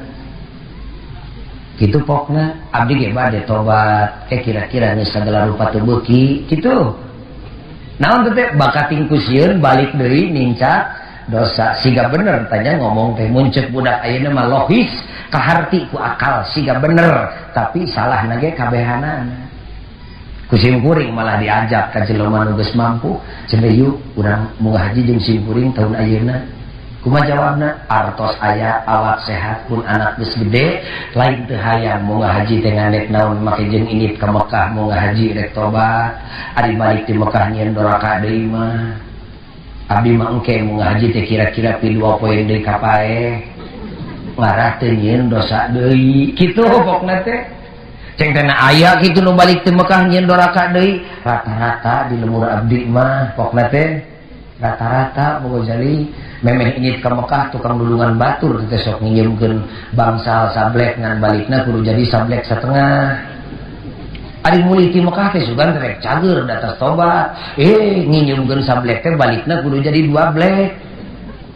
kitu pokna abdi ge bade tobat kira-kira geus sagala rupa teu beuki kitu naon teh bakating ku sieun balik deui nincak dosa siga bener tanya ngomong teh mun ceuk budak ayeuna mah logis kaharti ku akal siga bener tapi salahna ge kabehanana ku simkuring malah diajak ka jelema nu geus mampu cenah yuk urang munggah haji jeung simkuring tahun ayeuna kumaha jawabna artos aya awak sehat pun anak geus gede lain teu hayang munggah haji teh ngandek naon make jeung indit ka Mekah munggah haji rek tobat ari balik ti Mekah nyieun doraka deui mah abdi mah engke munggah haji teh kira-kira pi 2 poe deui ka paeh ngarah teu nyieun dosa deui kitu pokna teh ceng teh na aya kitu nu balik ti Mekah nyieun doraka deui rata-rata di lemur abdi mah pokna teh rata-rata Pagojali memeh indit ka Mekah tukang dulungan batur teh sok nginjeumkeun bangsal sablek ngan balikna kudu jadi sablek satengah ari mulih ti Mekah teh sugan rek cager da atas tobat nginjeumkeun sablek teh balikna kudu jadi 2 blek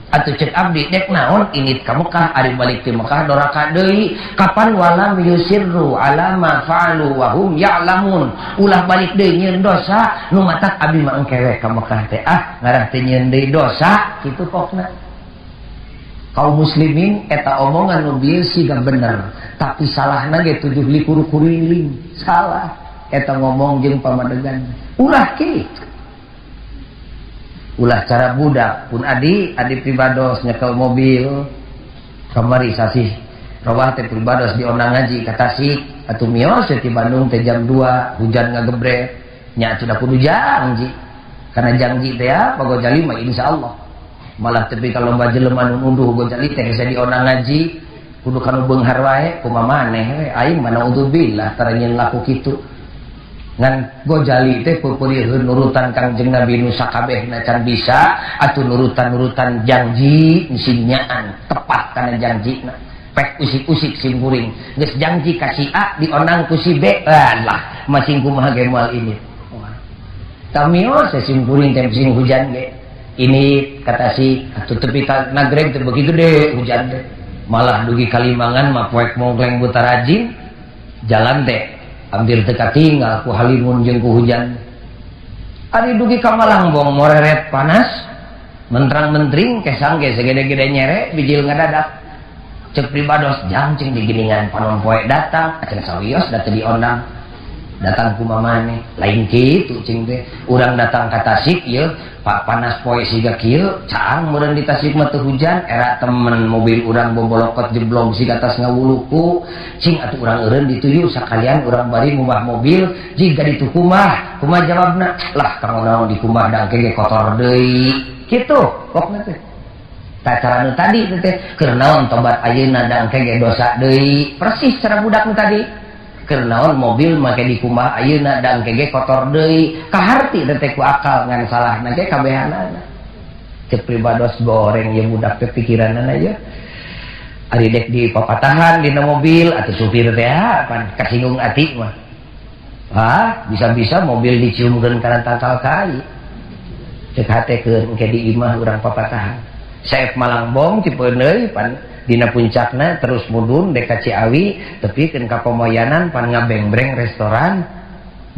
atuh ceuk abdi dek naon indit ka Mekah ari balik ti Mekah doraka deui kapan walam yusirru ala ma fa'alu wa hum ya'lamun ulah balik deui nyieun dosa nu matak abdi mah engke we ka Mekah teh ah ngarah teh nyieun deui dosa kitu pokna kaum muslimin eta omongan nu bieu siga bener tapi salahna ge 7 likur kuriling salah eta ngomong jeung pamadegan ulah kitu ulah cara budak pun adi adi pribados nyekel mobil kamari sasih robah teh pribados diondang ngaji ka Tasik atuh mios teh ti Bandung teh jam 2 hujan ngagebret nya atuh da kudu janji karena janji teh ya Pagojali mah insyaallah malah tepi ka lomba jelema nu nunduh Gojali teh hese diondang ngaji kudu kanu beunghar wae kumaha maneh we aing mah naudzubillah tara nyeun laku kitu ngan Gojali teh peupeurieun nurutan Kangjeng Nabi nu sakabehna can bisa atuh nurutan-nurutan janji sing nyaan tepat kana janjina pek usik-usik sim kuring geus janji ka si A diondang ku si B alah masing kumaha ge moal ini tamios sim kuring teh sing hujan ge ini kata si atuh tepi ka nagreg teh beuki gede hujan teh Malah dugi kalimangan mah poek mongkleng buta rajin jalan teh hampir teu katinggal ku halimun jeung ku hujan. Ari dugi ka Malangbong moreret panas mentrang-mentring kesang ge segede-gede nyere bijil ngadadak. Cek pribados jang cing diginingan panon poe datang acan sawios da teu diondang. Datang ku mamane lain kitu cing teh urang datang ka Tasik ieu pak panas poe siga kieu caang meureun di Tasik mah teu hujan era temen mobil urang bombolokot jeblong siga atas ngawuluku cing atuh urang eureun dituyu sakalian urang bari ngubah mobil jiga ditu kumaha kumaha jawabna lah kang naon dikumbah dangke ge kotor deui kitu pokna teh cara nu tadi teh keur naon tobat ayeuna dangke ge dosa deui persis cara budak nu tadi keur naon mobil make dikumbah ayeuna dangke ge kotor deui kaharti teh ku akal ngan salahna ge kabehanana cek pribados goreng ieu budak teh pikiranana ieu ari dek di papatahan dina mobil atuh supir teh pan kasinggung ati mah ah bisa-bisa mobil diciumkeun kana tangkal kai cek hate keur engke di imah urang papatahan saep Malangbong cipeuneuy pan dina puncakna terus mudun dek ka Ciawi tepikeun ka Pamoyanan pan ngabengbreng restoran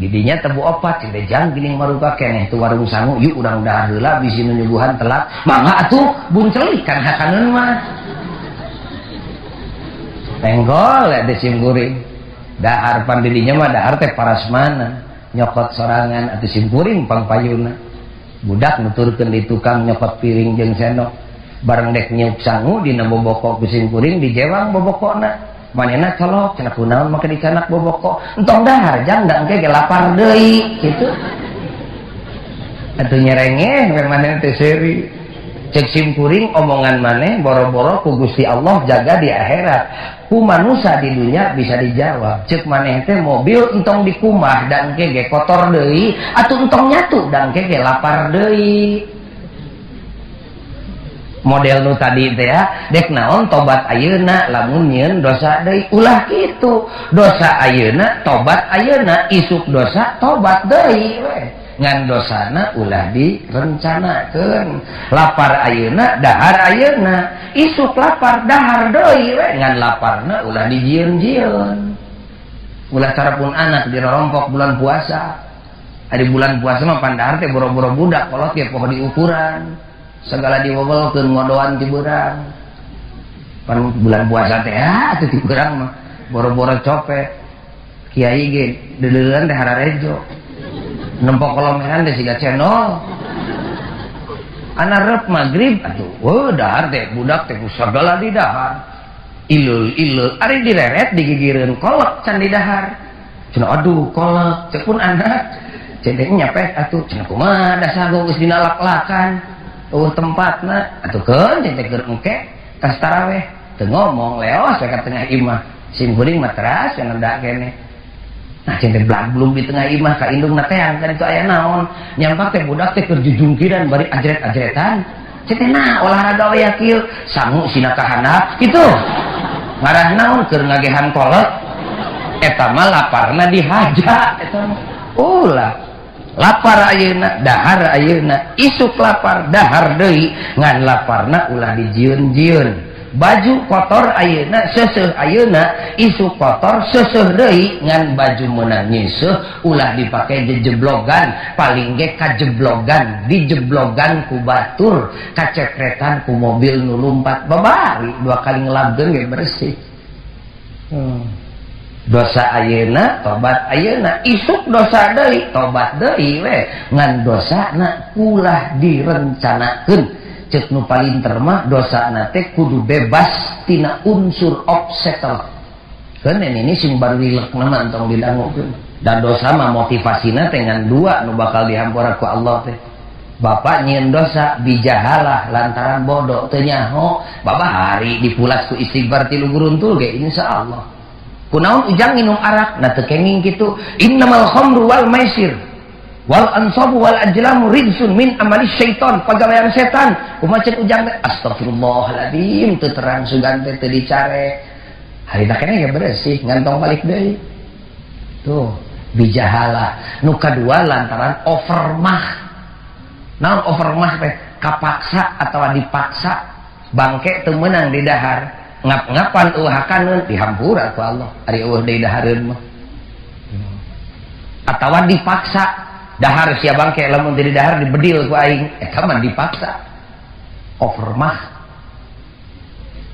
didinya tebu opat cing teh jang geuning maruga keneh tu warung sangu yuk urang dahar heula bisi nu nyuguhan telat mangga atuh buncelik kan hakaneun mah tenggol eta sim kuring dahar pan didinya mah dahar teh parasmana nyokot sorangan atuh sim kuring pangpayuna budak nuturkeun di tukang nyokot piring jeung sendok bareng dek nyiup sangu dina boboko ku sim kuring dijewang bobokona manehna colok cenah kunaon make dicanak boboko entong dahar jang da engke ge lapar deui kitu atuh nyerengeh we manehna teh seuri cek sim kuring omongan maneh boro-boro ku Gusti Allah jaga di akhirat ku manusia di dunia bisa dijawab cek maneh teh mobil entong dikumah da engke ge kotor deui atuh entong nyatu da engke ge lapar deui model nu tadi teh ya dek naon tobat ayeuna lamun nyieun dosa deui ulah kitu dosa ayeuna tobat ayeuna isuk dosa tobat deui we ngan dosana ulah direncanakeun lapar ayeuna dahar ayeuna isuk lapar dahar deui we ngan laparna ulah dijieun-jieun ulah cara pun anak dirorompok bulan puasa ari bulan puasa mah pandahar teh boro-boro budak kolot ge poho diukuran segala diwewelkeun ngodoan ti beurang pan bulan puasa teh atuh ti beurang mah boro-boro copet kiai ge deuleuan teh hararejo nempok kolomeran teh siga cendol anarep magrib atuh weuh dahar teh budak teh sagala di dahar ileul-ileul ari direret digigireun kolek can di dahar cenah aduh kolek cek pun anak cek teh nyapet atuh cenah kumaha da sago geus dinalak-lakan eueuh tempatna atuh keun cek teh keur engke tas taraweh teu ngomong leos we ka tengah imah sim kuring mah teras nenda keneh nah cek teh blak-blung di tengah imah ka indungna teang kan itu aya naon nyampak teh budak teh keur jujungkiran bari ajret-ajretan cek teh nah olahraga we kieu sangu sina ka handap kitu ngarah naon keur ngagehan kolot eta mah laparna dihaja eta mah ulah lapar ayeuna dahar ayeuna isuk lapar dahar deui ngan laparna ulah dijieun-jieun baju kotor ayeuna seuseuh ayeuna isuk kotor seuseuh deui ngan baju meunang nyeuseuh ulah dipake jejeblogan paling ge kajeblogan dijeblogan ku batur kacepretan ku mobil nu lumpat babari dua kali ngelabkeun ge bersih. Dosa ayeuna tobat ayeuna isuk dosa deui tobat deui we ngan dosana ulah direncanakeun cek nu palinter mah dosana teh kudu bebas tina unsur obstacle keun ini sing baru wilekna mah entong didangukeun dan dosa mah motivasina teh ngan dua nu bakal dihampura ku Allah teh bapak nyieun dosa bijahalah lantaran bodoh teu nyaho babahari dipulas ku istighfar tilu guruntul ge insyaallah kunaon ujang minum arak nah teu kenging kitu innamal khamru wal maisir wal ansabu wal ajlamu rijsun min amali syaiton pagawean setan kumaha cek ujang teh astagfirullahaladzim teu terang sugan teh teu dicare harita keneh ge beresih ngantong balik deui tuh bijahalah nu kadua lantaran overmah naon overmah teh kapaksa atawa dipaksa bangke teu meunang di dahar Ngap-ngapan eueuh hakaneun dihampura ku Allah. Ari eueuh deui dahareun mah. Atawa dipaksa dahar sia bangke lamun teu didahar dibedil ku aing, eta mah dipaksa. Overmah.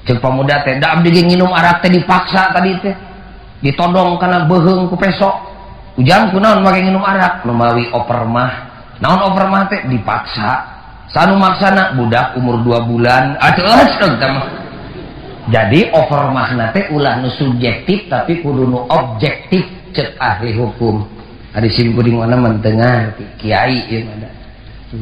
Ceuk pamuda teh, da abdi ge nginum arak teh dipaksa tadi teh. Ditodong kana beuheung ku peso. Ujang kunaon make nginum arak? Lumawi overmah. Naon overmah teh dipaksa. Sanu maksana budak umur 2 bulan. Atuh eta mah. Jadi overmahna teh ulah nu subjektif tapi kudu nu objektif cek ahli hukum. Ari sim kuring mana mentengah kiai ieu mah.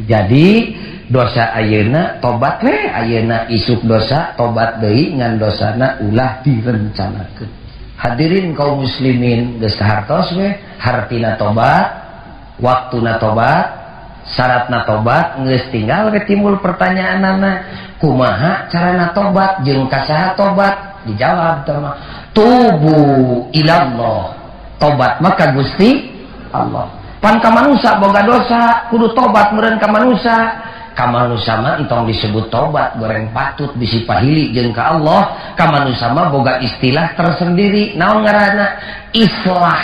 Jadi dosa ayeuna tobat we ayeuna isuk dosa tobat deui ngan dosana ulah direncanakeun. Hadirin kaum muslimin geus hartos we hartina tobat, waktuna tobat, syaratna tobat geus tinggal we timbul pertanyaanana kumaha carana tobat jeung ka saha tobat dijawab teh mah tubu ilallah. Tobat mah ka Gusti Allah. Pan ka manusa boga dosa kudu tobat meureun ka manusa. Ka manusa mah entong disebut tobat goreng patut bisi pahili jeung ka Allah. Ka manusa mah boga istilah tersendiri naon ngaranna islah.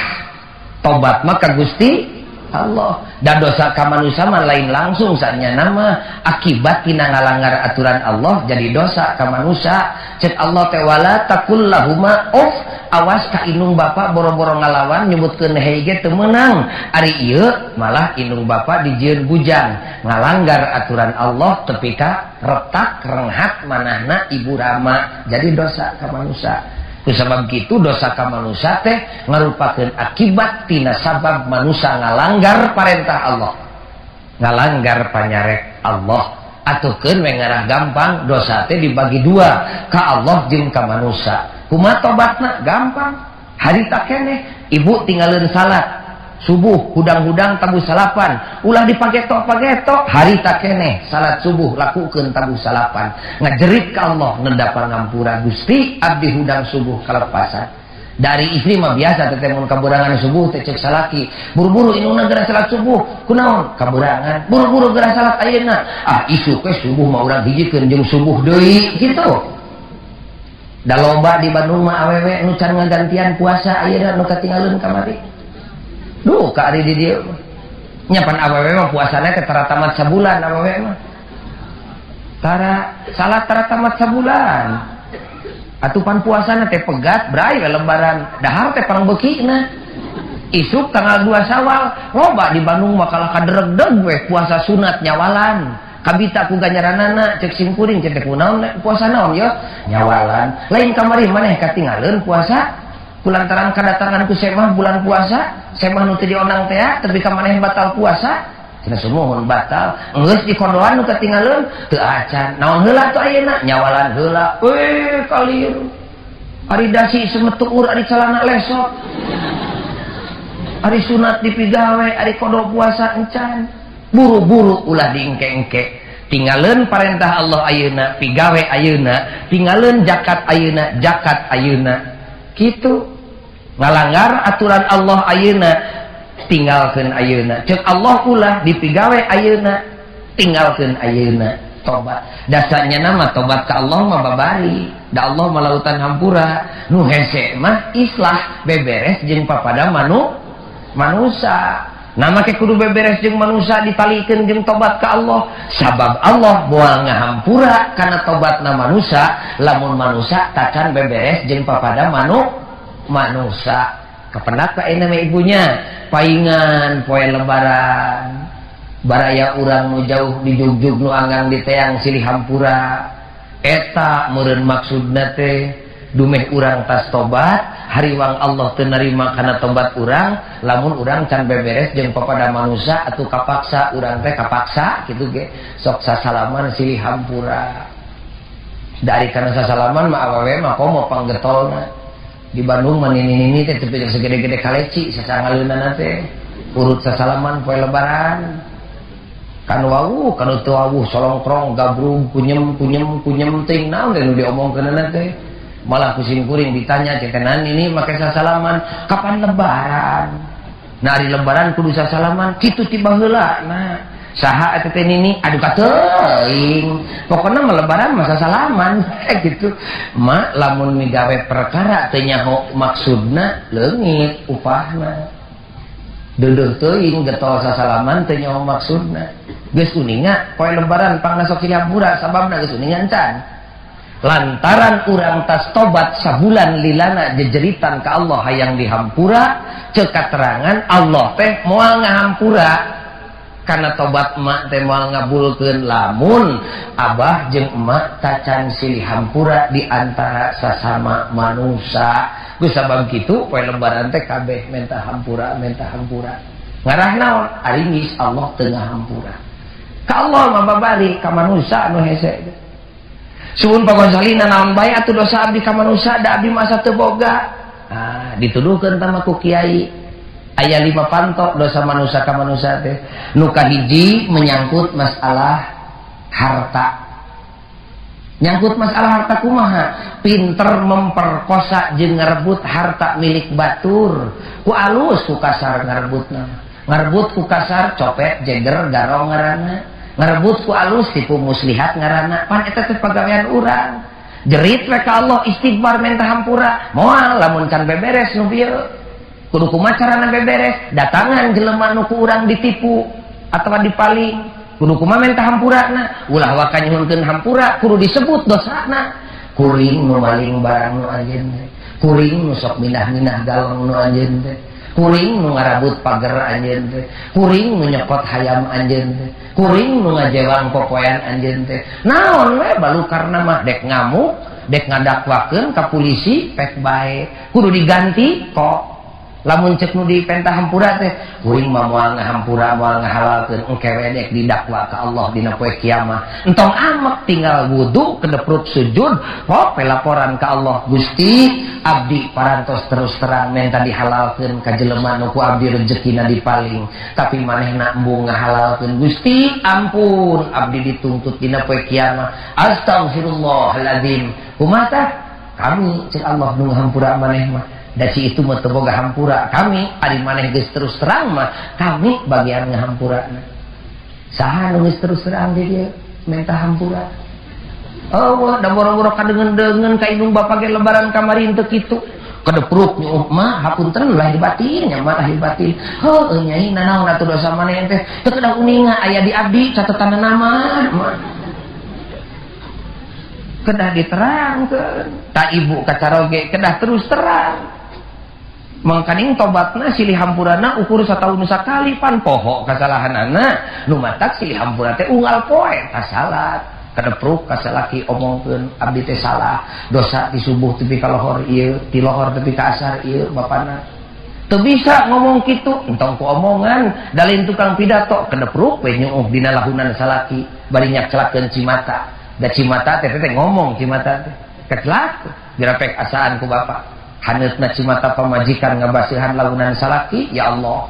Tobat mah ka Gusti Allah. Dan dosa ka manusa mah lain langsung sanyana mah akibat tina ngalanggar aturan Allah jadi dosa ka manusa. Cek Allah teh wala taqul lahuma uff, awas ka indung bapa boro-boro ngalawan nyebutkeun hei ge teu meunang. Ari ieu malah indung bapa dijieun bujang ngalanggar aturan Allah tepi ka retak renghat manahna ibu rama jadi dosa ka manusa. Kusabab kitu dosa ka manusa teh ngarupakeun akibat tina sabab manusa ngalanggar parentah Allah, ngalanggar panyarek Allah. Atuhkeun we ngarah gampang dosa teh dibagi dua, ka Allah jeung ka manusa. Kumaha tobatna? Gampang. Harita keneh ibu tinggalin salat subuh hudang-hudang tabuh salapan, ulah dipagetok-pagetok. Harita keneh salat subuh lakukeun tabuh salapan, ngajerit ka Allah ngendapan ngampura Gusti abdi hudang subuh kalepasan. Dari istri mah biasa teh mun kaburangan subuh teh cek salaki buru-buru indungna geura salat subuh kunaon kaburangan buru-buru geura salat ayeuna ah isuk we subuh mah urang hijikeun jeung subuh deui kitu. Da loba di Bandung mah awewe nu can ngagantian puasa ayeuna nu katinggalkeun kamari. Duh ka ari di dieu mah. Nya pan awewe mah puasana teh tara tamat sabulan awewe mah. Tara salat tara tamat sabulan. Atuh pan puasana teh pegat bray we lebaran. Dahar teh pangbeukina. Isuk tanggal 2 Syawal loba di Bandung mah kalah kaderegdeg we puasa sunat nyawalan. Kabita ku ganjaranana cek sim kuring cek teh kunaon puasa naon ye nyawalan. Lain kamari maneh katinggalkeun puasa kulantaran kadatangan ku semah bulan puasa, semah nu teu dionang teh tepi ka maneh batal puasa, cenah sumuhun batal. Geus dikondoan nu katinggalkeun teu acan. Naon heula tuh ayeuna nyawalan heula. Weh kalir. Ari dasi semetuur ari calana lesot. Ari sunat dipigawe, ari kodo puasa encan. Buru-buru ulah diengke-engke. Tinggalin parentah Allah ayeuna, pigawe ayeuna, tinggalin zakat ayeuna, zakat ayeuna. Kitu. Ngalanggar aturan Allah ayeuna, tinggalkeun ayeuna. Ceuk Allah ulah dipigawe ayeuna, tinggalkeun ayeuna. Tobat. Dasarnya nama tobat ka Allah mah babari. Da Allah mah lautan hampura. Nu hese mah islah beberes jeung papada manusa. Nama ke kudu beberes jeung manusa ditalikeun jeung tobat ka Allah. Sabab Allah moal ngahampura kana tobatna manusa lamun manusa tacan beberes jeung papada manusa. Kapendak ka ayeuna mah ibunya paingan poe lebaran. Baraya urang nu jauh di jugjug nu anggang di teang silih hampura. Eta meureun maksudna teh dumeh urang tas tobat, hariwang Allah teu narima kana tobat urang, lamun urang can beberes jeung papada manusa atuh kapaksa urang teh kapaksa kitu ge sok sasalaman silih hampura. Dari kana sasalaman mah awewe mah komo panggetolna. Di Bandung mah nini-nini teh tepi segede-gede kaleci sasangaleunana teh urut sasalaman poe lebaran. Kan wawuh, kan teu wawuh solongkrong gabrug kunyem kunyem kunyem ting naon teh nu diomongkeunana teh. Malah kusim kuring ditanya cetenan ini make sasalaman kapan lebaran. Nah ari lebaran kudu sasalaman kitu ti baheula. Nah Saha eta teh nini aduh kateuing. Pokona mah lebaran masa salaman gitu. Mak lamun migawe perkara teu nyaho maksudna leungit upahna. Deudeung teuing getol sasalaman teu nyaho maksudna. Geus uninga poe lebaran pangna sok hampura sababna geus uninga encan. Lantaran urang tas tobat sabulan lilana jejeritan ka Allah hayang dihampura, ceuk katerangan Allah teh moal ngahampura. Karena tobat emak teh moal ngabulkeun lamun abah jeung emak tacan silih hampura di antara sasama manusia. Geus sabab kitu poe lebaran teh kabeh menta hampura, menta hampura. Ngarah naon? Ari geus Allah teu ngahampura. Ka Allah mah babari ka manusia anu hese. Suhun Pak Gonzalina naon bae atuh dosa abdi ka manusia da abdi masa teu boga. Ah, dituduhkeun tah ku kiai. Aya 5 panto dosa manusia ka manusia teh. Nu kahiji menyangkut masalah harta. Nyangkut masalah harta kumaha? Pinter memperkosa jeung ngarebut harta milik batur. Ku alus ku kasar ngarebutna. Ngarebut ku kasar copet jeger garong ngaranna. Ngarebut ku alus tipu muslihat ngaranna. Pan eta teh pagawean urang. Jerit we ka Allah istighfar menta hampura. Moal lamun can beberes nu bieu. Kudu kumaha carana beberes? Datangan jelema nu ku urang ditipu atawa dipaling. Kudu kumaha menta hampurana? Ulah waka nyuhunkeun hampura, kudu disebut dosana. Kuring nu maling barang nu anjeun teh. Kuring nu sok minah-minah galong nu anjeun teh. Kuring nu ngarabut pager anjeun teh. Kuring nu nyokot hayam anjeun teh. Kuring nu ngajewang popoean anjeun teh. Naon we balukarna mah dek ngamuk, dek ngadakwakeun ka polisi pek bae. Kudu diganti kok. Lamun cek nu dipenta hampura teh, kuring mah moal ngahampura, moal ngahalalkeun, engke we dek didakwa ka Allah dina poe kiamat. Entong amek tinggal wudu kedepruk sujud, pok laporan ka Allah, Gusti abdi parantos terus terang menta dihalalkeun ka jelema nu ku abdi rejekina dipaling, tapi manehna embung ngahalalkeun. Gusti ampun abdi dituntut dina poe kiamat. Astagfirullahaladzim. Kumaha tah? Kami cek Allah nu ngahampura maneh mah. Da si itu mah teu boga hampura kami, ari maneh geus terus terang mah kami bagian ngahampurana. Saha nu geus terus terang di dieu menta hampura? Oh, da boro-boro kadeungeun-deungeun ka indung bapa ge lebaran kamari teu kitu. Kedepruk nyuuh mah hapunten lahir batin nya mah lahir batin. Heueuh nyai nanaon atuh dosa maneh teh? Teu kedah uninga aya di abdi catatanna mah. Kedah diterangkeun. Ta ibu kacaroge kedah terus terang. Mangkaning tobatna silih hampurana ukur sataun sakali pan poho kasalahanana nu matak silih hampura teh unggal poe kasalat kadepruk kasalaki omongkeun abdi teh salah dosa ti subuh tepi ka lohor ieu ti lohor tepi ka asar ieu bapana teu bisa ngomong kitu entong ku omongan dalin tukang pidato kedepruk we nyuuh dina lahunan salaki bari nyakcelakeun cimata da cimata teh teh ngomong cimata teh kecelak dirapek asaan ku bapak. Haneutna cimata pamajikan ngabasihan launan salaki, ya Allah.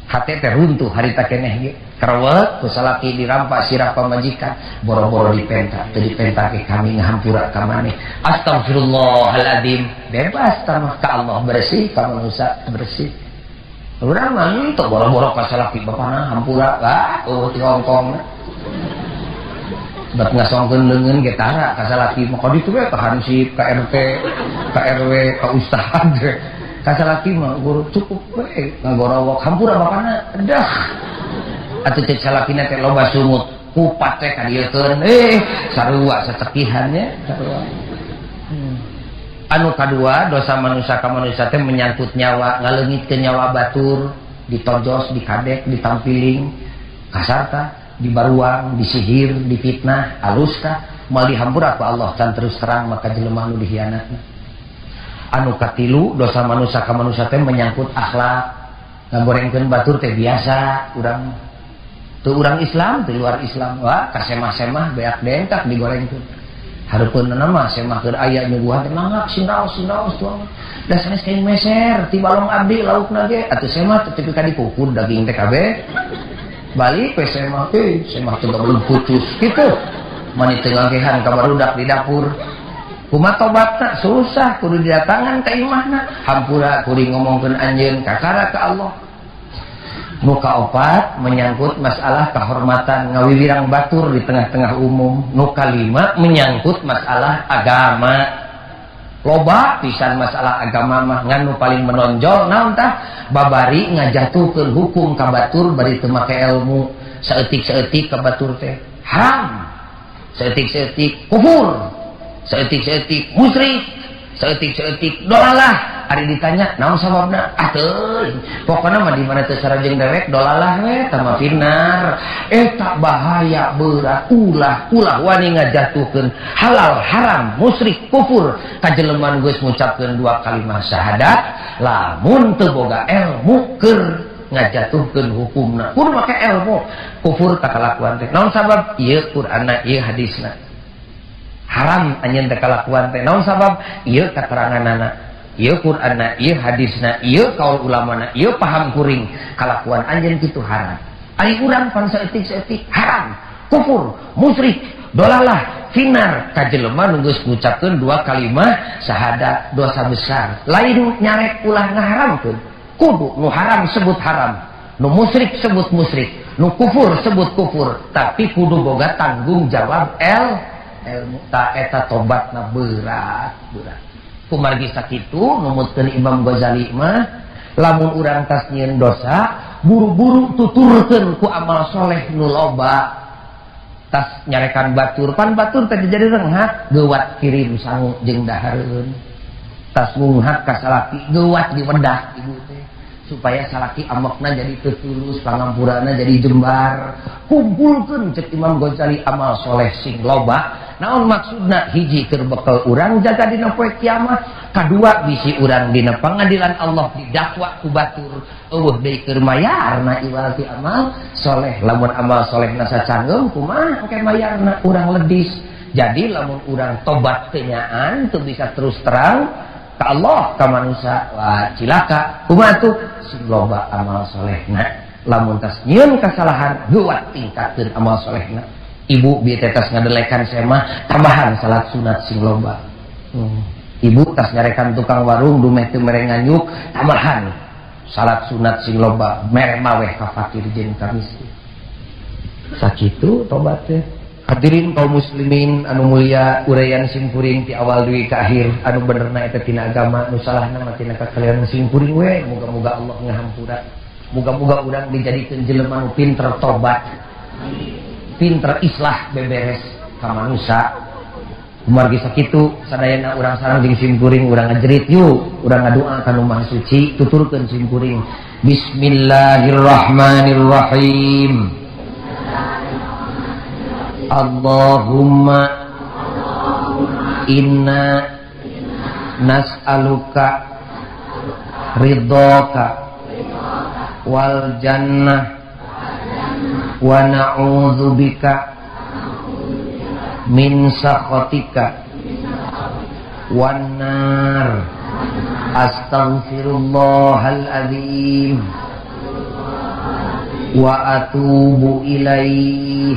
Hate teh runtuh harita keneh ge. Kerewet ku salaki dirampak sirah pamajikan, boro-boro dipenta, teu dipentake kami ngahampura ka maneh. Astagfirullahaladzim. Bebas tamah ka Allah bersih, ka manusia bersih. Urang mah henteu boro-boro ka salaki bapana hampura lah, eueuh ti Hongkong. Bet ngasongkeun leungeun ge tara ka salaki mah ka ditu we ka hansip, ka RT, ka RW, ka ustad. Ka salaki mah guru cukup we ngagorowok hampura bapana. Dah. Atuh cek salakina teh loba sungut, kupat teh ka dieukeun. Sarua sacekihan nya, sarua. Anu kadua dosa manusia ka manusia teh menyangkut nyawa, ngaleungitkeun nyawa batur, ditojos, dikadek, ditampiling, kasar tah. Dibaruang, disihir, difitnah, alus tah, moal dihampura ku Allah can terus terang maka jelema nu dihianatna. Anu katilu dosa manusia ka manusia teh menyangkut akhlak, ngagorengkeun batur teh biasa urang teu urang Islam, teu luar Islam, wah kasemah-semah beak dentak digorengkeun. Hareupeunna mah semah keur aya nyuguhan teh mangga sinaos-sinaos tuang. Da sanes kain meser ti balong abdi laukna ge atuh semah teh tepi ka dikukur daging teh kabeh. Balik we semah, semah teh belum putus gitu. Mani teu ngangkehan ka barudak di dapur. Kumaha tobatna susah kudu didatangan ka imahna. Hampura kuring ngomongkeun anjeun kakara ka Allah. Nu kaopat menyangkut masalah kehormatan ngawiwirang batur di tengah-tengah umum. Nu kalima menyangkut masalah agama. Loba pisan masalah agama mah ngan nu paling menonjol naon tah babari ngajatuhkeun hukum ka batur bari teu make ilmu. Saeutik-saeutik ka batur teh haram, saeutik-saeutik kufur, saeutik-saeutik musyrik, saeutik-saeutik dolalah. Ari ditanya naon sababna? Ah teuing, pokona mah di mana teu sarajeng dewek dolalah we tah mah finar. Eta bahaya berat. Ulah ulah wani ngajatuhkeun halal haram musyrik kufur ka jelema nu geus ngucapkeun dua kalimat syahadat lamun teu boga ilmu keur ngajatuhkeun hukumna. Kudu make ilmu. Kufur ka kalakuan teh naon sabab? Ieu Qur'anna, ieu hadisna. Haram anjeun teh kalakuan teh naon sabab? Ieu kateranganana, ieu Qur'anna, ieu hadisna, ieu kaul ulamana, ieu paham kuring kalakuan anjeun kitu haram. Ari urang pan saeutik-saeutik haram, kufur, musyrik, dolalah, finar ka jelema nu geus ngucapkeun dua kalimat syahadat dosa besar. Lain nyarek ulah ngaharamkeun. Kudu nu haram sebut haram, nu musyrik sebut musyrik, nu kufur sebut kufur, tapi kudu boga tanggung jawab ilmu. Ta eta tobatna berat berat. Kumargi sakitu numutkeun Imam Ghazali mah lamun urang tas nyieun dosa buru-buru tuturkeun ku amal soleh nu loba. Tas nyarekan batur, pan batur teh jadi renghat geuwat kirim sangu jeung dahareun. Tas ngunghak ka salaki geuwat diwedah ibu teh supaya salaki amokna jadi teu tulus, pangampurana jadi jembar. Kumpulkeun cek Imam Ghazali amal soleh sing loba. Naon maksudna? Hiji keur bekel urang jaga dina poe kiamat, kadua bisi urang dina pangadilan Allah didakwa ku batur eueuh deui keur mayarna iwal ti amal soleh. Lamun amal solehna sacangeum kumaha engke mayarna urang ledis. Jadi lamun urang tobat kenyaan teu bisa terus terang ka Allah ka manusia, wah cilaka. Kumaha tuh? Sing loba amal solehna. Lamun tas nyieun kasalahan geuwat tingkatkeun amal solehna. Ibu bieu teh tas ngadelekan semah tambahan salat sunat sing loba. Ibu tas nyarekan tukang warung dumeh teu mere nganyuk tambahan salat sunat sing loba, mere maweh ka fakir jeung ka miskin. Sakitu tobat teh. Hadirin kaum muslimin anu mulia, uraian simkuring ti awal dugi ka akhir anu benerna eta tina agama, nu salahna mah tina kakalian simkuring we. Muga-muga Allah ngahampura. Muga-muga urang dijadikeun jelema nu pinter tobat, pinter islah beberes ka manusa. Kumargi sakitu sadayana urang sareng jeung simkuring urang ngajerit yuk, urang ngadua ka nu Maha Suci, tuturkeun simkuring. Bismillahirrahmanirrahim. Allahumma inna nas'aluka ridhoka wal jannah wa na'udzubika min sakhatika wan nar. Astaghfirullahal azim wa atubu ilaih.